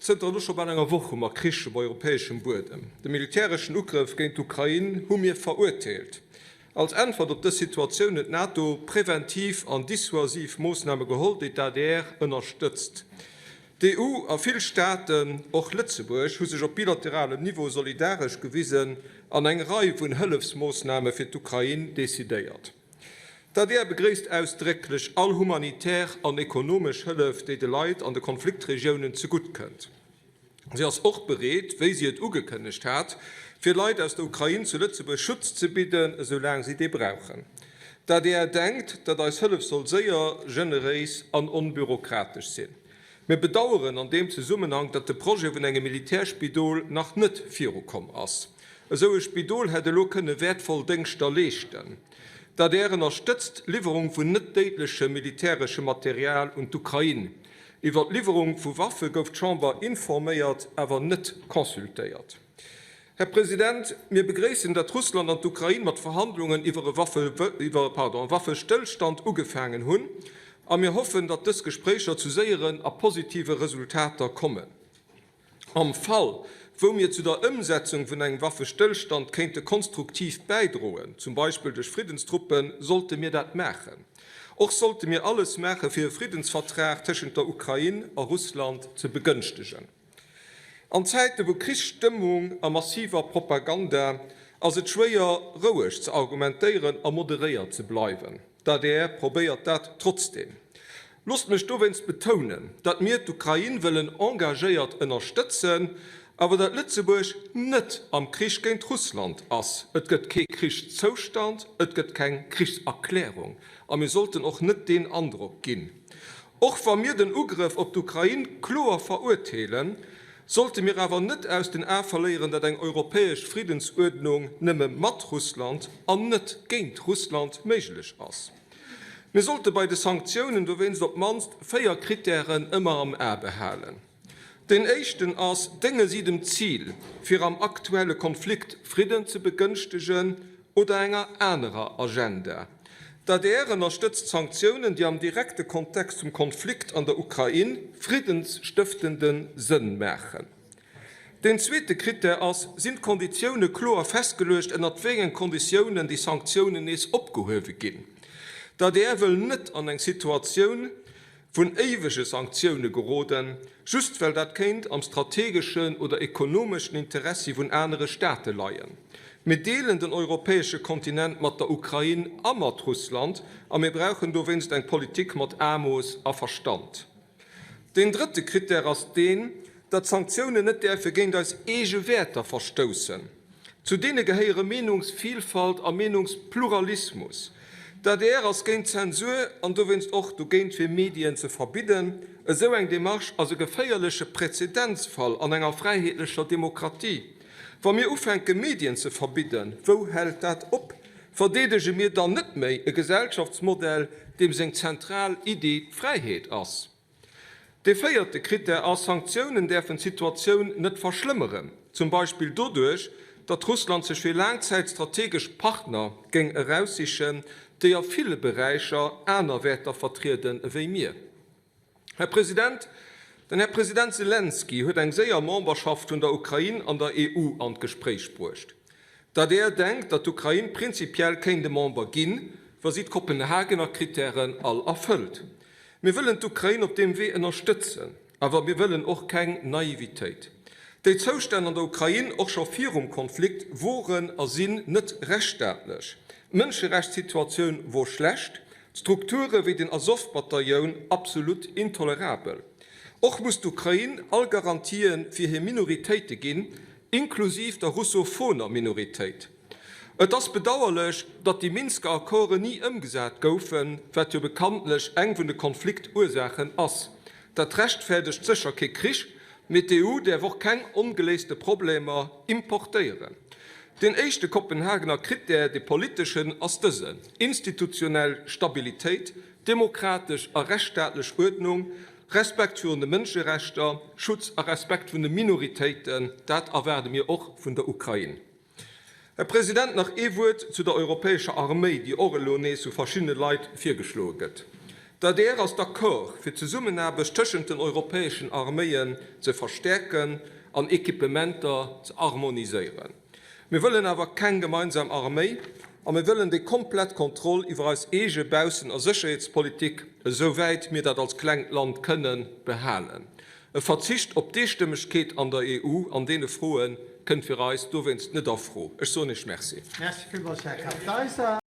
Zënter elo scho bal enger Woch hu mer Krich op europäeschem Buedem. De militäreschen Ugrëff géint d'Ukrain hu mir verurteelt. Als Äntwert op dës Situatioun huet d'NATO preventiv an dissuasiv Moossname geholl, déi d'ADR ënnerstëtzt. D'EU a vill Staaten, och Lëtzebuerg, hu sech op bilateralem Niveau solidaresch gewisen an eng Rei vun Hëllefsmoossname fir d'Ukrain decidéiert. D'adr begréisst ausdrécklech all humanitär an ekonomesch Hëllef, déi de Leit an de Konfliktregiounen zegutt kënnt. Si ass och bereet, wéi si et ugekënnegt hat, fir Leit aus der Ukrain zu Lëtzebuerg Schutz ze bidden, esoulaang si dee brauchen. D'adr denkt, datt eis Hëllef soll séier, generéis an onbürokratesch sinn. Mir bedaueren an deem Zesummenhang, datt de Projet vun engem Militärspidol nach net virukomm ass. Esou e Spidol hätt elo kënne wäertvoll Déngschter leeschten. D'adr ënnerstëtzt d'Liwwerung vun net déidlechem militäreschem Material un d'Ukrain. Iwwer d'Liwwerung vu Waffe gouf d'Chamber informéiert, awer net consultéiert. Här President, mir begréissen, datt Russland an d'Ukrain mat Verhandlungen iwwer e Waffestëllstand ugefaangen hunn a mir hoffen, datt dës Gespréicher zu séieren a positive Resultater kommen. Am Fall, wou mir zu der Ëmsetzung vun engem Waffestëllstand kéinte konstruktiv bäidroen, zum Beispill duerch Friddenstruppen, sollte mir dat maachen. Och sollte mir alles maachen, fir e Friddensvertrag tëschent der Ukrain a Russland ze begënschtegen. An Zäite vu Krichsstëmmung a massiver Propaganda ass et schwéier, roueg ze argumentéieren a moderéiert ze bleiwen. D'adr probéiert dat trotzdeem. Loosst mech dowéinst betounen, datt mir d'Ukrain wëllen engagéiert ënnerstëtzen, awer datt Lëtzebuerg net am Krich géint Russland ass. Et gëtt kee Krichszoustand, et gëtt keng Krichserklärung a mir sollten och net deen Androck ginn. Och wa mir den Ugrëff op d'Ukrain kloer verurteelen, sollte mir awer net aus den Ae verléieren, datt eng europäesch Friddensuerdnung nëmme mat Russland an net géint Russland méiglech ass. Mir sollte bei de Sanktiounen dowéinst op d'mannst 4 Krittären ëmmer am A behalen. Deen éischten ass, Dénge si dem Zil, fir am aktuelle Konflikt Fridden ze begënschtegen, oder enger anerer Agenda? D'adr ënnerstëtzt Sanktiounen, déi am direkte Kontext zum Konflikt an der Ukrain friddensstëftende Sënn maachen. Deen zweete Krittär ass, Sinn d'Konditioune kloer festgeluecht, ënnert wéi enge Konditiounen déi Sanktiounen nees opgehuewe ginn? D'adr wëll net an eng Situatioun vun éiwege Sanktioune geroden, just well dat kéint am strategeschen oder ekonomeschen Interessi vun anere Staate leien. Mir deelen den europäesche Kontinent mat der Ukrain a mat Russland a mir brauchen dowéinst eng Politik mat Aemooss a Verstand. Deen drëtte Krittär ass deen, datt Sanktiounen net däerfe géint eis eege Wäerter verstoussen. Zu deene gehéiere Meenungsvilfalt a Meenungspluralismus. D'adr ass géint Zensur an dowéinst och dogéint fir Medien ze verbidden. Esou eng Demarche ass e geféierleche Präzedenzfall an enger fräiheetlecher Demokratie. Wa mir ufänke Medien ze verbidden, wou hält dat op? Verdeedege mir dann net méi e Gesellschaftsmodell, deem seng zentral Iddi d'Fräiheet ass? Dee véierte Krittär ass, Sanktiounen däerfen d'Situatioun net verschlëmmeren, zum Beispill doduerch, datt Russland sech fir laang Zäit strategesch Partner géing eraussichen, déi a ville Beräicher aner Wäerter vertrieden ewéi mir. Här President, den Här President Selenskyj huet eng séier Memberschaft vun der Ukrain an der EU an d'Gespréich bruecht. D'adr denkt, datt d'Ukrain prinzipiell kéint e Member ginn, wa si d'Kopenhagener Krittären all erfëllt. Mir wëllen d'Ukrain op deem Wee ënnerstëtzen, awer mir wëllen och keng Naivitéit. Déi Zoustänn an der Ukrain, och scho virum Konflikt, woren a sinn net rechtsstaatlech. D'Mënscherechtssituatioun wor schlecht, D'Strukture wéi den Azov-Batailloun absolut intolerabel. Och muss d'Ukrain all Garantië fir hir Minoritéite ginn, inklusiv der russophoner Minoritéit. Et ass bedauerlech, datt déi Minsker Accorden ni ëmgesat goufen, wat jo bekanntlech eng vun de Konfliktursaachen ass. Dat rechtfäerdegt sécher kee Krich, mee d'EU däerf och keng ongeléiste Problemer importéieren. Deen éischte Kopenhagener Krittär, dee politeschen, ass dësen, institutionell Stabilitéit, demokratesch a rechtsstaatlech Uerdnung, Respekt virun de Mënscherechter, Schutz a Respekt vun de Minoritéiten. Dat erwaarde mir och vun der Ukrain. Här President, nach ee Wuert zu der europäescher Arméi, déi och elo nees vu verschiddene Leit virgeschloe gëtt. D'adr ass d'accord, fir d'Zesummenaarbecht tëschent den europäeschen Arméien ze verstäerken an Equipementer ze harmoniséieren. Mir wëllen awer keng gemeinsam Arméi a mir wëllen déi komplett Kontroll iwwer eis eege Baussen a Sécherheetspolitik, esou wäit mir dat als klengt Land kënnen, behalen. E Verzicht op d'Eestëmmegkeet an der EU an deene Froe kënnt fir eis dowéinst net a Fro. Ech soen Iech Merci. Merci villmools, Här Kartheiser.